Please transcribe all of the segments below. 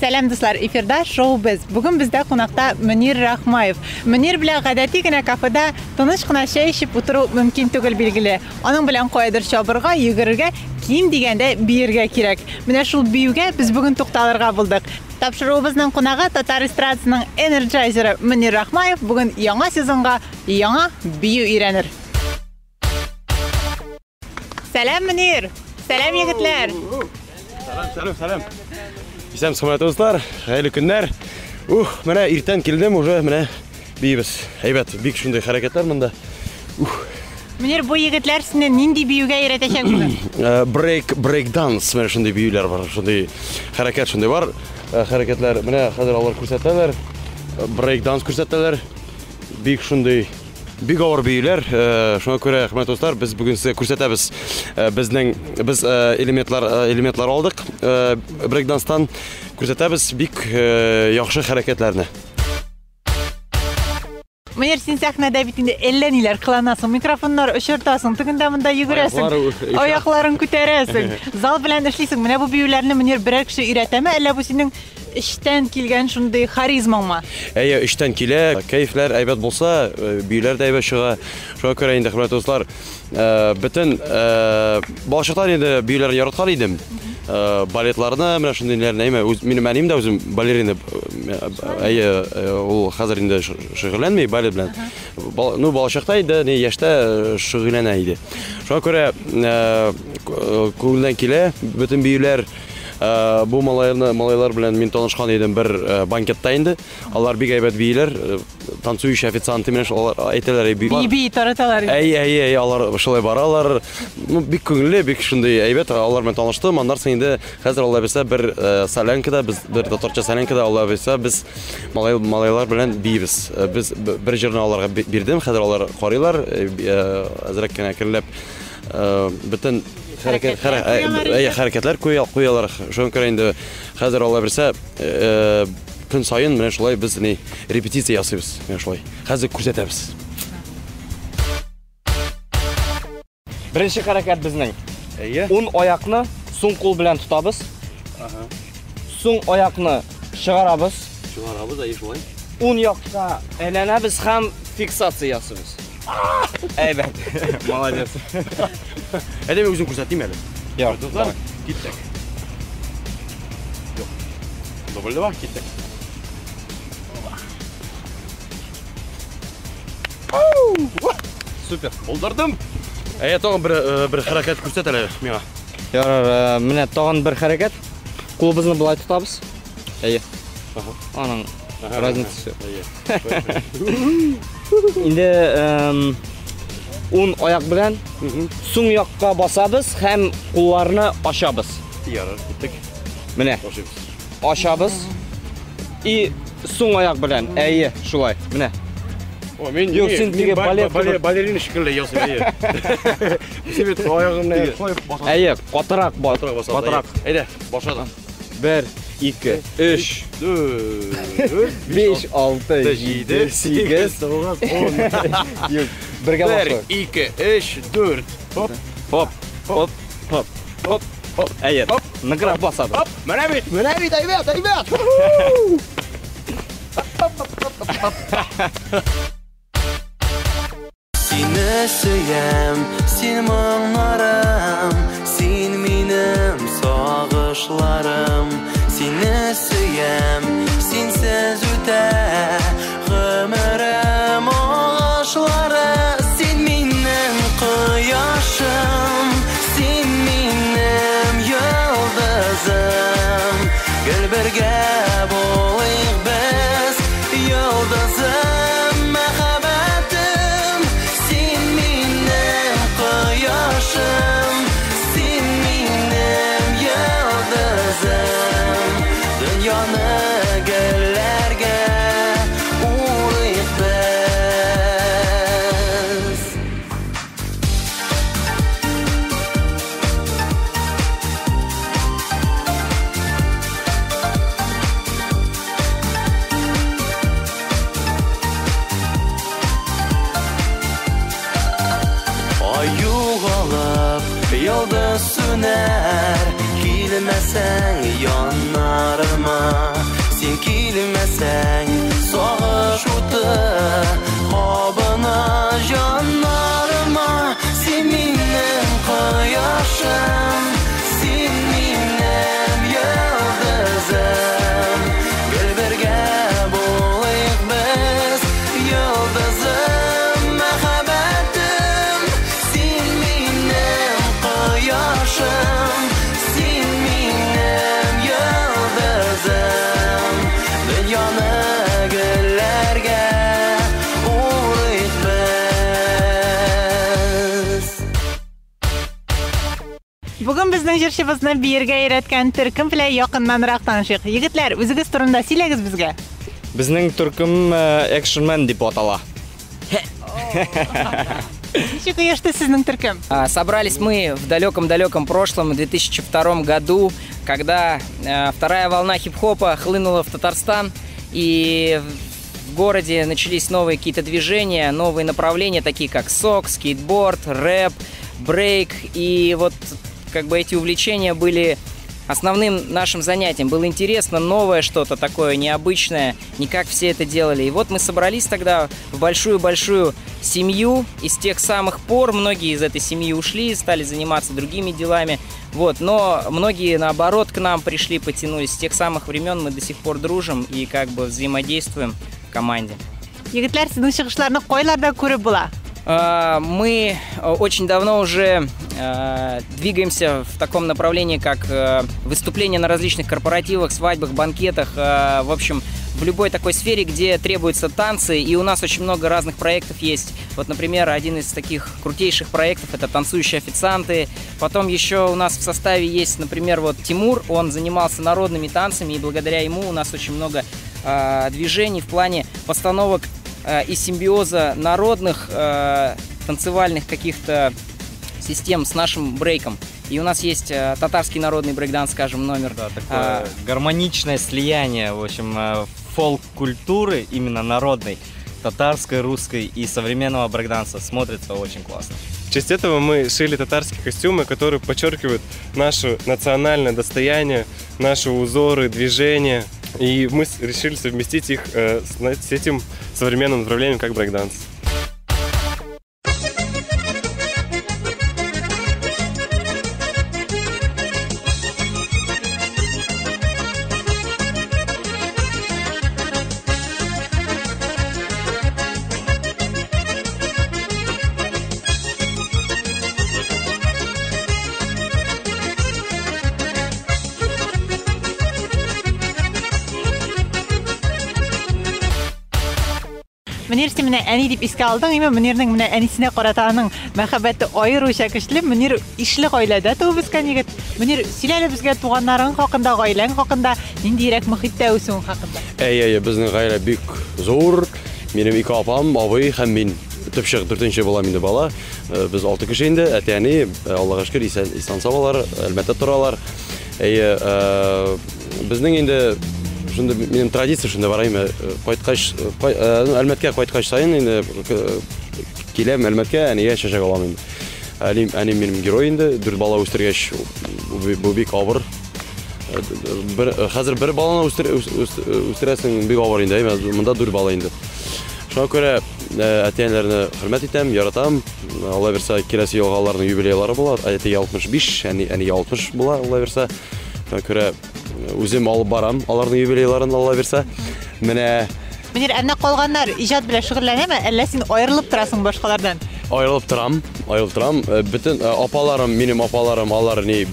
Сәлам, дуслар, эфирда шоу без. Бүген бездә кунакта Мөнир Рахмаев. Мөнир белән гадәти генә кафеда тыныч кына чәй эчеп утыру мөмкин түгел, билгеле. Аның белән каядыр чабырга, йөгерергә, ким дигәндә биергә кирәк. Менә шул биюгә без бүген тукталырга булдык. Тапшыруыбызның кунагы татар эстрадасының энерджайзеры Мөнир Рахмаев бүген яңа сезонга яңа бию өйрәнер. Сәлам, Мөнир! Сәлам, егетләр! Сәлам, сәлам, сәлам. Исән сәламәт дуслар, хәерле көннәр. Ух, менә иртән килдем, уже менә биибез. Әйбәт, бик шундый хәрәкәтләр монда. Ух. Мөнир, бу егетләр сине нинди биюгә өйрәтәчәк бүген? Брейк, брейк данс, менә шундый биюләр бар, шундый хәрәкәт шундый бар. Хәрәкәтләр, менә хәзер алар күрсәтәләр. Брейк данс күрсәтәләр. Бик шундый бик авыр биюләр. Шуңа күрә, хөрмәтле дуслар, без бүген сезгә күрсәтәбез. Безнең без элементлар элементлар алдык. Брейк-данстан күрсәтәбез бик яхшы хәрәкәтләрне. Мөнир, син сәхнәдә бит инде әллә ниләр кыланасың, микрофоннар очыртасың, тегендә монда йөгерәсең, аякларын күтәрәсең, зал белән эшлисең. Менә бу биюләрне Мөнир берәр кеше өйрәтәме, әллә бу синең эчтән килгән шундый харизмаңмы? Әйе, эчтән килә. Кәефләр әйбәт булса, биюләр дә әйбәт чыга. Шуңа күрә инде, хөрмәтле дуслар, бөтен балачактан инде биюләрне яраткан идем. Балетларны, менә шундый ниләрне, әйме, үз, минем әнием дә үзем балерина. Әйе, ул хәзер инде шөгыльләнми балет белән. Ну, балачакта инде, ни яшьтә шөгыльләнә иде. Шуңа күрә күңелдән килә бөтен биюләр. Бу малайларны, малайлар белән мин танышкан идем бер банкетта инде. Алар бик әйбәт бииләр. Танцующие официанты менә алар әйтәләр, би. Би тараталар. Әй, әй, әй, алар шулай баралар. Ну, бик күңелле, бик шундый әйбәт. Алар белән таныштым. Аннан соң инде хәзер Алла бирсә бер солянкада без бер татарча солянкада Алла бирсә без малай малайлар белән биибез. Без бер җырны аларга бирдем. Хәзер алар карыйлар, әзрәк кенә әкренләп бөтен хәрәкәт хәрәкәтләр куялар. Шуңа күрә инде хәзер Алла бирсә, көн саен менә шулай без ни репетиция ясыйбыз. Менә шулай. Хәзер күрсәтәбез. Беренче хәрәкәт безнең. Әйе. Ун аякны сул кул белән тотабыз. Сул аякны чыгарабыз. Чыгарабыз, әйе шулай. Ун якка әйләнәбез һәм фиксация ясыйбыз. Әйбәт. Молодец. Әйдә, мин үзем күрсәтим әле. Ярар, дуслар, киттек. Юк. Дубль два, киттек. Супер. Булдырдым. Әйе, тагын бер хәрәкәт күрсәт әле миңа. Ярар, менә тагын бер хәрәкәт. Кулыбызны болай тотабыз. Әйе. Аның разницасы юк. Инде ун аяк белән суң якка басабыз һәм кулларны ачабыз. Ярар, киттек. Менә. Ачабыз. И суң аяк белән. Әйе, шулай. Менә. О, мин Юк, син теге балет балерина шикелле ясыйм, әйе. Син бит аягыңны шулай басасың. Әйе, катырак бас. Катырак. Әйдә, башладым. 1, 2, 3, 4, 5, 6, 7, 8, 9, 10. Юк, бергә 1, 2, 3, 4. Хоп, хоп, хоп, хоп, хоп, хоп. Әйе, ныграк басабыз. Хоп, менә бит, менә бит, әйбәт, әйбәт. Сине сөям, син моңнарым, син минем сагышларым. Сине сөям, синсез үтә гомерем агачлары. Син минем кояшым, син минем йолдызым. Гел бергә булыйк без, йолдызым, мәхәббәтем. Син минем кояшым, син минем йолдызым. Дөньяны гөлләргә урыйк без. Ай югалып, йолдыз сүнәр, килер килмәсәң яннарыма, син килмәсәң сагыш уты кабына җаннарыма. Син минем кояшым, син минем йолдызым, гел бергә булыйк без, йолдызым, мәхәббәтем. Син минем кояшым, син минем йолдызым, дөньяны гөлләргә урыйк без. Бүген безнең җырчыбызны биергә өйрәткән төркем белән якыннанрак танышыйк. Егетләр, үзегез турында сөйләгез безгә. Безнең төркем Action дип атала. Ничек оешты сезнең төркем? Собрались мы в далеком-далеком прошлом, в 2002 году, когда вторая волна хип-хопа хлынула в Татарстан, и в городе начались новые какие-то движения, новые направления, такие как сок, скейтборд, рэп, брейк. И вот как бы эти увлечения были основным нашим занятием. Было интересно, новое что-то такое, необычное, не как все это делали. И вот мы собрались тогда в большую-большую семью, и с тех самых пор многие из этой семьи ушли, стали заниматься другими делами. Вот, но многие, наоборот, к нам пришли, потянулись. С тех самых времен мы до сих пор дружим и как бы взаимодействуем в команде. Егетләр, сезнең чыгышларны кайларда күреп була? Мы очень давно уже двигаемся в таком направлении, как выступления на различных корпоративах, свадьбах, банкетах, в общем, в любой такой сфере, где требуются танцы, и у нас очень много разных проектов есть. Вот, например, один из таких крутейших проектов — это «Танцующие официанты». Потом еще у нас в составе есть, например, вот Тимур, он занимался народными танцами, и благодаря ему у нас очень много движений в плане постановок и симбиоза народных танцевальных каких-то систем с нашим брейком. И у нас есть татарский народный брейкданс, скажем, номер. Да, такое гармоничное слияние, в общем, фолк-культуры, именно народной, татарской, русской и современного брейкданса. Смотрится очень классно. В честь этого мы шили татарские костюмы, которые подчеркивают наше национальное достояние, наши узоры, движения. И мы решили совместить их с этим современным направлением, как брейкданс. Мөнир, син менә әни дип искә алдың, әмма Мөнирнең менә әнисенә карата аның мәхәббәте аеруча көчле. Мөнир ишле гаиләдә туып үскән егет. Мөнир, сөйлә әле безгә туганнарың хакында, гаиләң хакында, ниндирәк мохиттә үсүең хакында. Әй, әй, безнең гаилә бик зур. Минем ике апам, абый һәм мин. Төпчек дүртенче балам инде бала. Без алты кеше инде, әти-әни, Аллага шөкер, исән, исән сау алар, әлбәттә торалар. Әйе, безнең инде шунда минем традиция шунда бар, әйме, кайткач, Әлмәткә кайткач саен инде киләм Әлмәткә, әнигә чәчәк алам инде. Әним, әним минем герой инде, дүрт бала үстергәч, бу бик авыр. Бер, хәзер бер баланы үстерәсең, бик авыр инде, әйме, монда дүрт бала инде. Шуңа күрә әти-әниләрне хөрмәт итәм, яратам. Алла бирсә, киләсе елга аларның юбилейлары була. Әтигә 65, әнигә 60 була, Алла бирсә. Шуңа күрә үзем алып барам аларның юбилейларын, Алла бирсә. Менә Мөнир, ә менә калганнар иҗат белән шөгыльләнәме, әллә син аерылып торасың башкалардан? Аерылып торам, аерылып торам. Бөтен апаларым, минем апаларым, алар ни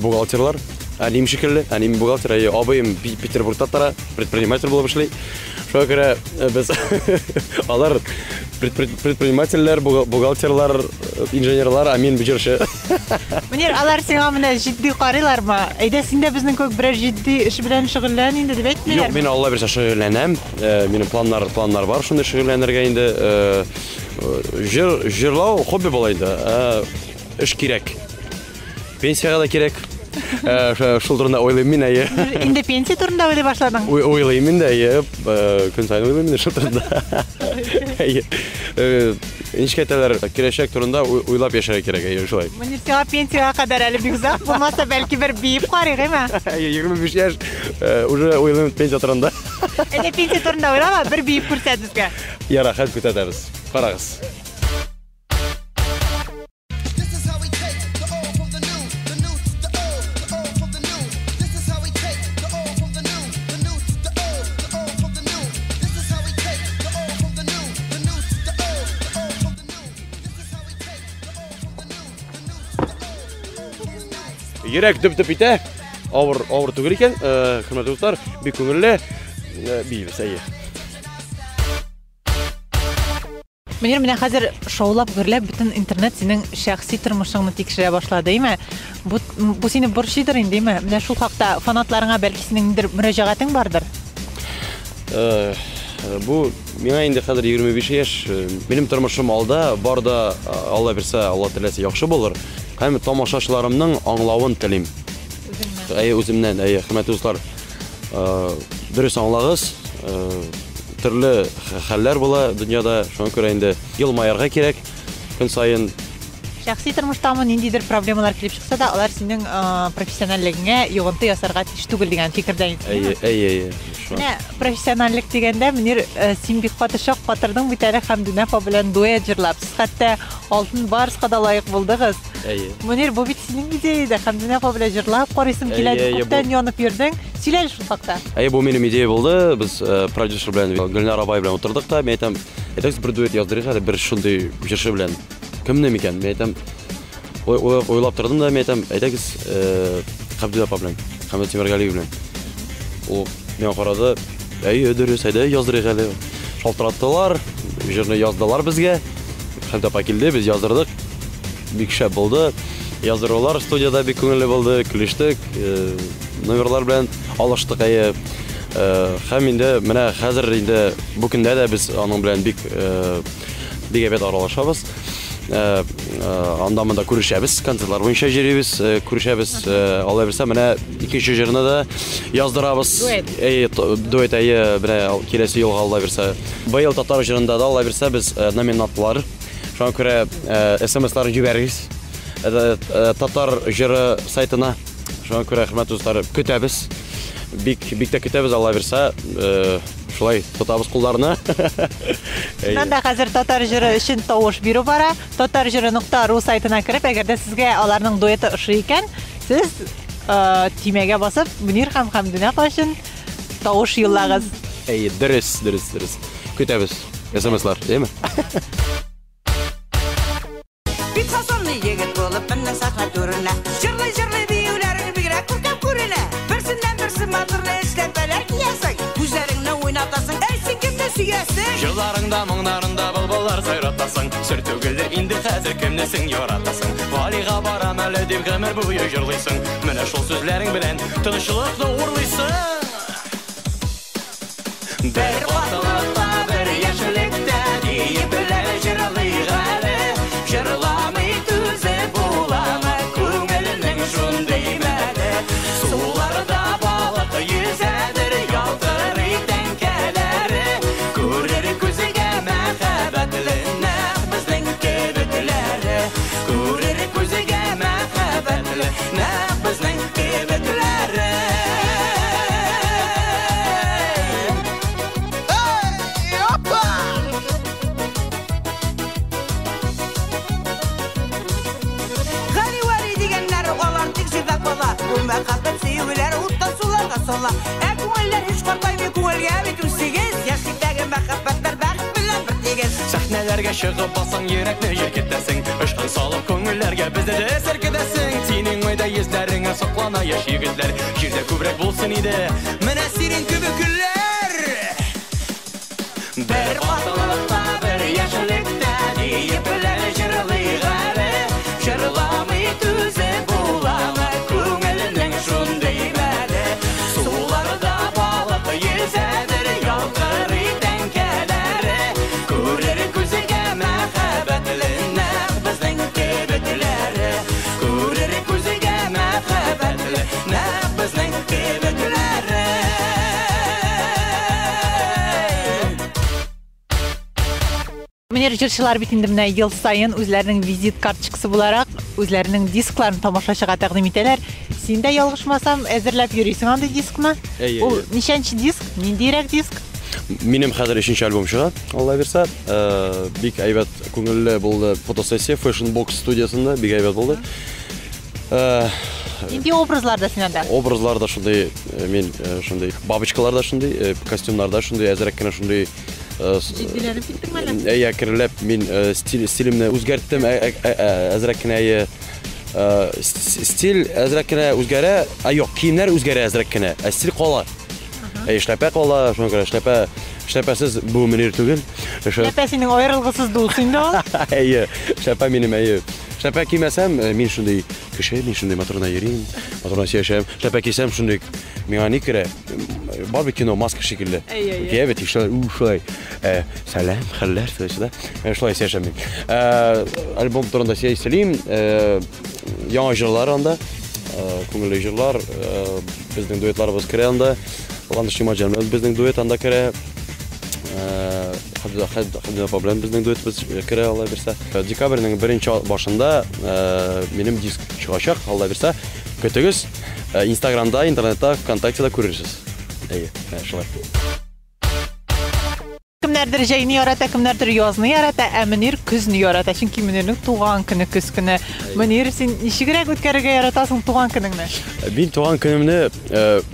бухгалтерлар. Әнием шикелле, әнием бухгалтер, әйе, абыем Петербургта тора, предприниматель булып эшли. Шуңа күрә без алар предпринимательләр, бухгалтерлар, инженерлар, ә мин җырчы. Мөнир, алар сиңа менә җитди карыйлармы? Әйдә, син дә безнең кебек берәр җитди эш белән шөгыльлән инде дип әйтмиләрме? Юк, мин Алла бирсә шөгыльләнәм. Минем планнар бар шундый шөгыльләнергә инде. Җырлау хобби була инде. Эш кирәк. Пенсиягә дә кирәк. Шул турында уйлыйм мин, әйе. Инде пенсия турында уйлый башладың? Уйлыйм инде, әйе. Көн саен уйлыйм инде шул турында. Әйе. Ничек әйтәләр, киләчәк турында уйлап яшәргә кирәк, әйе, шулай. Мөнир, сиңа пенсиягә кадәр әле бик озак, булмаса, бәлки бер биеп карыйк, әйме? Әйе, 25 яшь, уже уйлыйм пенсия турында. Әйдә, пенсия турында уйлама, бер биеп күрсәт безгә. Ярар, хәзер күрсәтәбез. Карагыз. Йөрәк дөп-дөп итә. Авыр, авыр түгел икән. Хөрмәтле дуслар, бик күңелле. Биибез, әйе. Мөнир, менә хәзер шаулап, гөрләп бөтен интернет синең шәхси тормышыңны тикшерә башлады, әйме? Бу, бу сине борчыйдыр инде, әйме? Менә шул хакта фанатларыңа бәлки синең ниндидер мөрәҗәгатең бардыр? Бу миңа инде хәзер 25 яшь. Минем тормышым алда, бар да Алла бирсә, Алла теләсә яхшы булыр. Һәм тамашачыларымның аңлавын телим. Үзеңнән. Әйе, үземнән, әйе, хөрмәтле дуслар. Дөрес аңлагыз. Төрле хәлләр була дөньяда, шуңа күрә инде елмаерга кирәк көн саен. Шәхси тормыштамы ниндидер проблемалар килеп чыкса да, алар синең профессиональлегеңә йогынты ясарга тиеш түгел дигән фикердә инде. Әйе, әйе, әйе. Менә профессиональлек дигәндә, Мөнир, син бик каты шаккатырдың бит әле Хәмдүнә апа белән дуэт җырлап. Сез хәтта Алтын Барска да лаек булдыгыз. Әйе. Мөнир, бу бит синең идея иде. Хәмдүнә апа белән җырлап карыйсым килә дип күптән янып йөрдең. Сөйлә әле шул хакта. Әйе, бу минем идея булды. Без продюсер белән Гөлнар апай белән утырдык та, мин әйтәм, әйдәгез бер дуэт яздырыйк әле бер шундый җырчы белән. Кемне микән? Мин әйтәм, уйлап тордым да, мин әйтәм, әйдәгез Хәмдүнә апа белән, Хәмдүнә Тимергалиева белән. Ул миңа карады, әйе, дөрес, әйдә яздырыйк әле. Шалтыраттылар, җырны яздылар безгә. Хәмдүнә апа килде, без яздырдык. Бик шәп булды. Яздырулар студияда бик күңелле булды, көлештек, номерлар белән алыштык, әйе. Һәм инде менә хәзер инде бу көндә дә без аның белән бик бик әйбәт аралашабыз. Анда монда күрешәбез, концертлар буенча йөрибез, күрешәбез. Алла бирсә, менә икенче җырны да яздырабыз. Дуэт. Әйе, дуэт, әйе, менә киләсе елга Алла бирсә. Быел татар җырында да Алла бирсә без номинантлар. Шуңа күрә смс-лар җибәрегез. Татар җыры сайтына. Шуңа күрә, хөрмәтле дуслар, көтәбез. Бик, бик тә көтәбез, Алла бирсә, шулай тотабыз кулларны. Чыннан да хәзер татар җыры өчен тавыш бирү бара. Татар җыры нокта ру сайтына кереп, әгәр дә сезгә аларның дуэты ошый икән, сез төймәгә басып, Мөнир һәм Хәмдүнә апа өчен тавыш юллагыз. Әйе, дөрес, дөрес, дөрес. Көтәбез смс-лар, әйеме? Бик фасонлы егет булып менә сәхнә түренә. Җырлый-җырлый биюләрең бигрәк күркәм күренә. Берсеннән берсе матурлы эшләпәләр киясең. Күзләреңне уйнатасың. Әй, син кемне сөясең? Җырларыңда, моңнарында былбыллар сайратасың. Сер түгелдер инде хәзер кемне син яратасың. Валига барам әле дип гомер буе җырлыйсың. Менә шул сүзләрең белән тынычлыкны урлыйсың. Бер ватылыкта, бер яшелектә диепләр җырлыйк әле. Җырламый түзеп буламы күңелнең шундый мәле. Суларда балык йөзәдер, ялтырый тәңкәләре. Күрер күзгә мәхәббәтле нәкъ безнең кебекләре. Күрер күзгә мәхәббәтле нәкъ безнең кебекләре. Мәхәббәт сөюләр уттан суларга сала. Ә күңелләр һич картаймый, күңелгә бит 18 яшьлектәге мәхәббәтләр бәхет белән бер тигез. Сәхнәләргә чыгып бассаң, йөрәкне җилкетәсең. Очкын салып күңелләргә безне дә селкетәсең. Синең майда йөзләреңә соклана яшь егетләр. Җирдә күбрәк булсын иде менә синең кебек көннәр. Бер ватылыкта, бер яшьлектә диепләр җырлыйк әле. Җырламый түзеп буламы күңелнең шундый мәле. Суларда балык йөзәдер, ялтырый тәңкәләре. Күрер күзгә мәхәббәтле нәкъ безнең кебекләре. Күрер күзгә мәхәббәтле нәкъ безнең кебекләре. Мөнир, җырчылар бит инде менә ел саен үзләренең визит карточкасы буларак үзләренең дискларын тамашачыга тәкъдим итәләр. Син дә ялгышмасам, әзерләп йөрисең андый дискны. Әйе, Ул әйе. ничәнче диск, ниндирәк диск? Минем хәзер өченче альбом чыга, Алла бирсә. Бик әйбәт, күңелле булды фотосессия Fashion Box студиясендә, бик әйбәт булды. Нинди образларда син анда? Образлар да шундый, мин шундый, бабочкалар да шундый, костюмнар да шундый, әзрәк кенә шундый. Җитдиләнеп киттеңме әллә? Әйе, әкренләп мин стиль, стилемне үзгәрттем, әзрәк кенә әйе. Стиль әзрәк кенә үзгәрә, ә юк, киемнәр үзгәрә әзрәк кенә, ә стиль кала. Әйе, эшләпә кала, шуңа күрә эшләпә, эшләпәсез бу Мөнир түгел. Эшләпә синең аерылгысыз дус инде ул. Әйе, эшләпә минем, әйе. Эшләпә кимәсәм, мин шундый кеше, мин шундый матур гына йөрим, матур гына сөйләшәм. Эшләпә кисәм, шундый миңа ни керә? Бар бит кино, маска шикелле. Әйе, әйе. Кия бит, шулай, у, шулай. Сәлам, хәлләр, шулай, да. Шулай сөйләшәм мин. Альбом турында сөйлим. Яңа җырлар анда, күңелле җырлар, безнең дуэтларыбыз керә анда. Ландыш Нигъмәтҗан белән безнең дуэт анда керә. Хәмдә апа белән безнең дуэтыбыз керә, Алла бирсә. Декабрьнең беренче башында минем диск чыгачак, Алла бирсә. Көтегез. Инстаграмда, интернетта, ВКонтактеда күрерсез. Әйе, шулай. Кемнәрдер җәйне ярата, кемнәрдер язны ярата, ә Мөнир көзне ярата. Чөнки Мөнирнең туган көне көз көне. Мөнир, син ничегрәк үткәрергә яратасың туган көнеңне? Мин туган көнемне,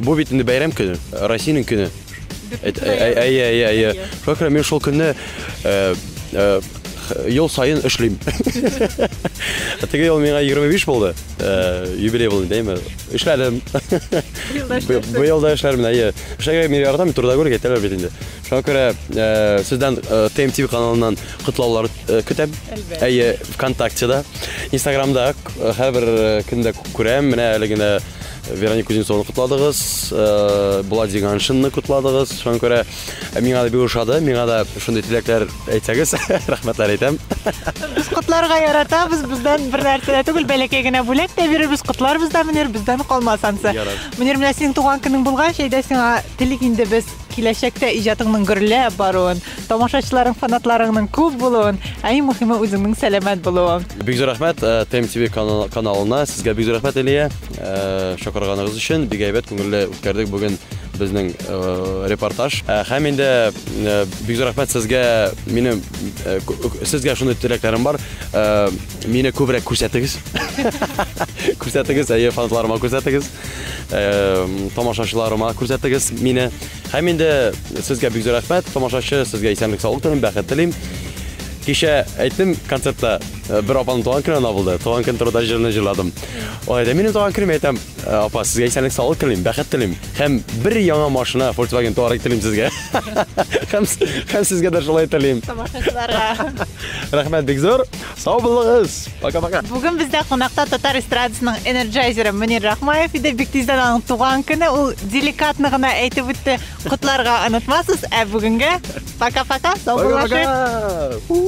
бу бит инде бәйрәм көне, Россиянең көне. Әйе, әйе, әйе. Шуңа күрә мин шул көнне ел саен эшлим. Теге ел миңа 25 булды. Юбилей булды, әйме? Эшләдем. Бу елда эшләрмен, әйе. Эшләргә мин яратам, трудоголик әйтәләр бит инде. Шуңа күрә сездән ТМТV каналыннан котлаулар көтәм. Әйе, ВКонтактеда, Инстаграмда һәрбер көндә күрәм. Менә әле генә Вероника Кузнецованы котладыгыз, Булат Зиганшинны котладыгыз. Шуңа күрә миңа да бик ошады. Миңа да шундый теләкләр әйтсәгез, рәхмәтләр әйтәм. Без котларга яратабыз, бездән бер нәрсә дә түгел, бәләкәй генә бүләк тә бирербез, котларбыз да, Мөнир, бездән калмас ансы. Мөнир, менә синең туган көнең булгач, әйдә сиңа телик инде без киләчәктә иҗатыңның гөрләп баруын, тамашачыларың, фанатларыңның күп булуын, ә иң мөһиме үзеңнең сәламәт булуын. Бик зур рәхмәт ТМТV каналына, сезгә бик зур рәхмәт, Элия, чакырганыгыз өчен. Бик әйбәт, күңелле үткәрдек бүген безнең репортаж. Һәм инде бик зур рәхмәт сезгә, минем сезгә шундый теләкләрем бар. Мине күбрәк күрсәтегез. Күрсәтегез, әйе, фанатларыма күрсәтегез. Тамашачыларыма күрсәтегез мине. Һәм инде сезгә бик зур рәхмәт, тамашачы, сезгә исәнлек, саулык телим, бәхет телим. Кичә әйттем концертта, бер апаның туган көне ана булды. Туган көн турында җырны җырладым. Ул әйтә, минем туган көнем, әйтәм, апа, сезгә исәнлек, саулык телим, бәхет телим. Һәм бер яңа машина Volkswagen Touareg телим сезгә. Һәм сезгә дә шулай телим. Тамашачыларга. Рәхмәт бик зур. Сау булыгыз. Пока-пока. Бүген бездә кунакта татар эстрадасының энерджайзеры Мөнир Рахмаев иде. Бик тиздән аның туган көне. Ул деликатно гына әйтеп үтте. Котларга онытмасыз. Ә бүгенгә пока-пока. Сау булыгыз. Пока-пока.